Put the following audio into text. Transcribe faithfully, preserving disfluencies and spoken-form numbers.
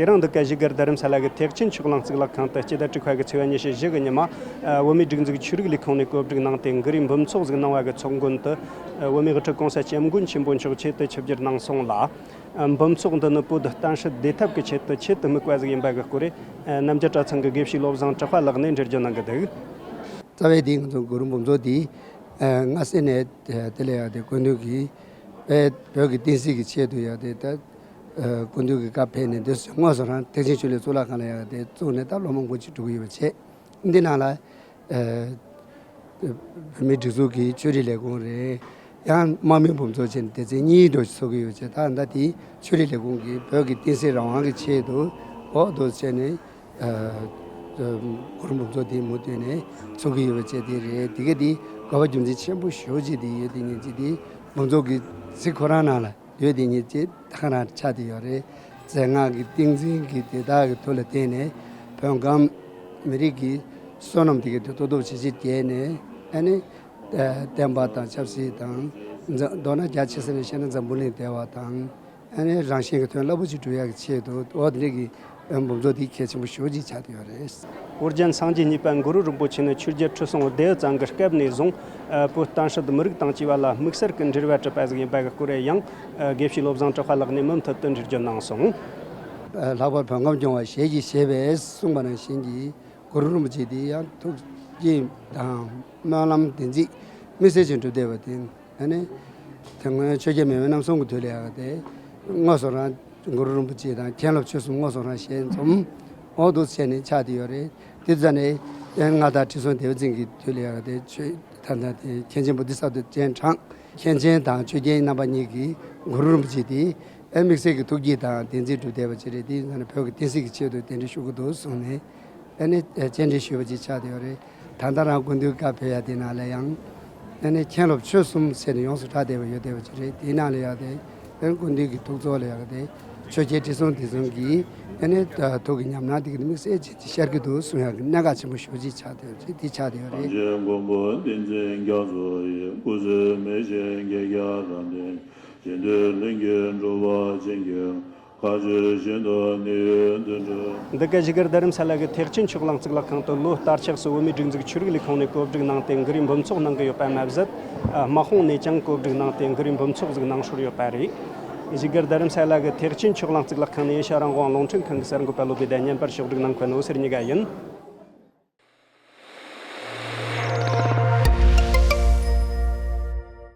དེ་རིང་འདི་ག་བཞུགས་སྒར་རྡ་རམ་ས་ལ་གི་ཐེག་ཆེན་ཆོས་གླིང་གཙུག་ལག་ཁང་དུ་སྤྱི་ཟླ་དྲུག་པ་གི་ཚེས་པ་ཉི་ཤུ་བཞི་གི་ཉི་མ། ཨ། བོད་མིའི་སྒྲིག་འཛུགས་ཆོས་རིག་ལས་ཁུངས་ནས་གོ་སྒྲིག་གནང་སྟེ། གུ་རུའི་འབུམ་ཚོགས་ཟིག་གནང་བ་གི་ཚོགས་མགོན་དུ། ཨ། བོད་མིའི་དབུ་ཁྲིད་གོང་ས་སྐྱབས་མགོན་ཆེན་པོ་མཆོག་ཆེད་དུ་ཆིབས་བསྒྱུར་གནང་སོང་ལ། ཨ། འབུམ་ཚོགས་འདི་ནི་བོད་གཏམ་བཤད་བདེ་ཐབས་ཀྱི་ཆེད་དུ་ཆེད་དུ་དམིགས་པ་ཟིག་ཡིན་པ་གི་སྐོར། ཨ། རྣམ་རྒྱལ་གྲྭ་ཚང་གི་དགེ་བཤེས་བློ་བཟང་གྲགས་པ་ལགས་ནས་འགྲེལ་བརྗོད་གནང་གི་འདུག་རྩ་བའི་དེ་ང་ཚོ་གུ་རུ་འབུམ་ཚོགས་འདི། ཨ། སྔ་ས་ནས་དེ་ལས་ཡག་དེ་སྐུ་མདུན་གྱིས་བོད་ཀྱི་བསྟན་སྲིད་ཀྱི་ཆེད་དུ་ཡག་དེ་ད། ཨ། སྐུ་མདུན་གྱི་བཀའ་ཕེབས་ནས་འདི་དངོས་སུ་རང་ཐེག་ཆེན་ཆོས་གླིང་གཙུག་ལག་ཁང་ལ་ཡག་དེ་བཙུགས་ནས་ད་ལོ་མང་པོ་ཅིག་འགྲོ་གི་ཡོད་པ་བྱས། འདི་ནང་ལ། ཨ། བོད་མིའི་སྒྲིག་འཛུགས་ཀྱི་ཆོས་རིག་ལས་ཁུངས་རེད། ཡང་དམག་མི་འབུམ་ཚོགས་བྱས་ནས་སྡེ་ཚན་གཉིས་འགྲོ་ཚོགས་ཀྱི་ཡོད་བྱས། ད་ད་དེ་ཆོས་རིག་ལས་ཁུངས་ཀྱིས་བོད་ཀྱི་བསྟན་སྲིད་རང་དབང་གི་ཆེད་དུ་འོག་ཏུ་བྱས་ནས། ཨ། གུ་རུ་འབུམ་ཚོགས་དེ་མུ་མཐུད་ནས་ཚོགས་ཀྱི་ཡོད་པ་བྱས་དེ་རེད། དེ་ག་དེ་དགོས་པ་རྒྱུ་མཚན་ཆེན་པོ་ཞེ་པོ་ཅིག་དེ་ཡོད། དེ་ཉིད་ཅིག་དེ་འབུམ་ཚོགས་ཀྱི་ཚིག་ཁོ་རང་ནང་ལ་ཡོད། དེ་ཉིད་ཅིག་ད་ག་རང་ཆགས་བསྡད་ཡོད་རེད། རྫས་སྔགས་ཀྱི་ཏིང་འཛིན་གྱི་དེ་དག་གི་མཐུ་ལ་བརྟེན་ནས་བོད་ཁམས་མི་རིགས་ཀྱི་བསོད་ནམས་དེ་ག་དེ་ཏོག་ཏོག་ཇེ་ཆེར་རྒྱས་ནས། ཨ་ནི། ཨ། བསྟན་པ་དང་ཆབ་སྲིད་དང་། མདོར་ན་རྒྱ་ཆེ་ས་ནས་བཤད་ན་འཛམ་བུ་གླིང་བདེ་བ་དང་། ཨ་ནི་རང་བཞིན་གྱི་དོན་རླབས་པོ་ཆེ་སྒྲུབ་ཡག་གི་ཆེད་དུ་འོ་དེ་འདྲ་གི་འབུམ་ཚོགས་དེ་གལ་ཆེན་པོ་ཞེ་པོ་ཅིག་ཆགས་བསྡད་ཡོད་རེད། ཨོ་རྒྱན་སངས་རྒྱས་གཉིས་པ་གུ་རུ་རིན་པོ་ཆེ་ནི་ཆོས་རྒྱལ་ཁྲི་སྲོང་ལྡེའུ་བཙན་གྱི་སྐབས་ནས་བཟུང་། ཨ། བོད་གཏམ་བཤད་མི་རིགས་དང་བཅས་པ་ལ་དམིགས་བསལ་གྱི་འབྲེལ་བ་གྲུབ་པ་ཟིག་ཡིན་པ་གི་སྐོར་ཡང་། ཨ། དགེ་བཤེས་བློ་བཟང་གྲགས་པ་ལགས་ནས་མུ་མཐུད་དུ་འགྲེལ་བརྗོད་གནང་སོང་། ཨ། ལྷག་པར་བོད་ཁམས་སྐྱོང་བ་ཞལ་གྱིས་བཞེས་པས་གསུངས་པ་ནང་བཞིན་གྱི། གུ་རུ་རིན་པོ་ཆེ་དེ་ཡང་ཐུགས་བསྐྱེད་དང་སྨོན་ལམ་བདེན་ཚིག་དམིགས་བསལ་ཅན་གྲུབ་བསྡད་པ་དེ། ཨ་ནི་དེ་སྔོན་ཆོས་རྒྱལ་མེས་དབོན་རྣམ་གསུམ་གྱི་དུས་ལ་ཡག་དེ་དངོས་སུ་རང་གུ་རུ་རིན་པོ་ཆེ་དང་མཁན་སློབ་ཆོས་གསུམ་དངོས་སུ་རང་ཞལ་འཛོམས་འོག་ཏུ་བྱས་ནས་ཆགས་བསྡད་ཡོད་རེད། དེ་ཙམ་ནས་ཡང་མངའ་བདག་ཁྲི་སྲོང་ལྡེའུ་བཙན་གྱི་དུས་ལ་ཡག་དེ་ཆོས་ད་ལྟ་དེ་མཁན་ཆེན་བོ་དྷི་ས་ཏྭ་སྤྱན་དྲངས། མཁན་ཆེན་དང་ཆོས་རྒྱལ་རྣམ་པ་གཉིས་ཀྱིས་གུ་རུ་རིན་པོ་ཆེ་དེ། ཨེ། དམིགས་བསལ་གྱི་ཐུགས་བསྐྱེད་དང་བདེན་ཚིག་གྲུབ་བསྡད་པ་ཅིག་རེད། དེ་ཡིན་ཙང་ནས་བོད་ཀྱི་བསྟན་སྲིད་ཀྱི་ཆེད་དུ་གདན་འདྲེན་ཞུ་གི་འདུག་གསུངས་ནས། ཨ་ནི་སྤྱན་འདྲེན་ཞུས་པ་ཅིག་ཆགས་བསྡད་ཡོད་རེད། ད་ལྟ་རང་སྐུ་མདུན་བཀའ་ཕེབས་ཡ་དེ་ནང་ལ་ཡང་། ཨ་ནི་མཁན་སློབ་ཆོས་གསུམ་ཟེར་ནས་ཡོངས་སུ་གྲགས་བསྡད་པ་ཡོད་བསྡད་པ་ཅིག་རེད། དེའི་ནང་ལ་ཡང་དེ། ཨ་ནི་སྐུ་མདུན་གྱི་ཐུགས་ཚོགས་ལ་ཡང་དེ། ཆོས་རྒྱལ་ཁྲི་སྲོང་ལྡེ་བཙན་གྱི། ཨ་ནི་ཐུགས་ཀྱི་ཉམས་སྣང་དེ་ག་དམིགས་བསལ་ཅན་ཅིག་ཤར་གྱི་འདུག་གསུང་ཡག་གི་གནད་འགག་ཆེན་པོ་ཞེ་པོ་ཅིག་ཆགས་བསྡད་ཡོད་རེད། དེ་ཆགས་བསྡད་ཡོད་རེད། གངས་ཅན་མགོན་པོ་བསྟན་འཛིན་རྒྱ་མཚོ་ཡི། སྐུ་ཚེ་མི་ཤིགས་རྒྱལ་བརྒྱ་དང་ལྡན། གཞན་དོན་ལྷུན་གྱིས་གྲུབ་པར་བྱིན་གྱིས་རློབས། བཀའ་ཆོས་བཞིན་དུ་ནུས་ཡོད་དུ་འགྲུབ། འདི་ག་བཞུགས་སྒར་རྡ་རམ་ས་ལ་གི་ཐེག་ཆེན་ཆོས་གླིང་གཙུག་ལག་ཁང་དུ་ལོ་ལྟར་ཆགས་སུ་བོད་མིའི་སྒྲིག་འཛུགས་ཆོས་རིག་ལས་ཁུངས་ནས་གོ་སྒྲིག་གནང་སྟེ་གུ་རུའི་འབུམ་ཚོགས་གནང་གི་ཡོད་པ་མ་ཟད། ཨ། དམག་དཔུང་ནས་ཀྱང་གོ་སྒྲིག་གནང་སྟེ་གུ་རུའི་འབུམ་ཚོགས་ཟིག་གནང་སྲོལ་ཡོད་པ་རེད། བཞུགས་སྒར་རྡ་རམ་ས་ལ་གི་ཐེག་ཆེན་ཆོས་གླིང་གཙུག་ལག་ཁང་ནས་ཨེ་ཤ་ཡ་རང་དབང་རླུང་འཕྲིན་ཁང་གི་གསར་འགོད་པ་བློ་བདེ་བརྡ་བརྙན་པར་ཕྱོགས་སྒྲིག་གནང་མཁན་འོད་ཟེར་གཉིས་ཀ་ཡིན།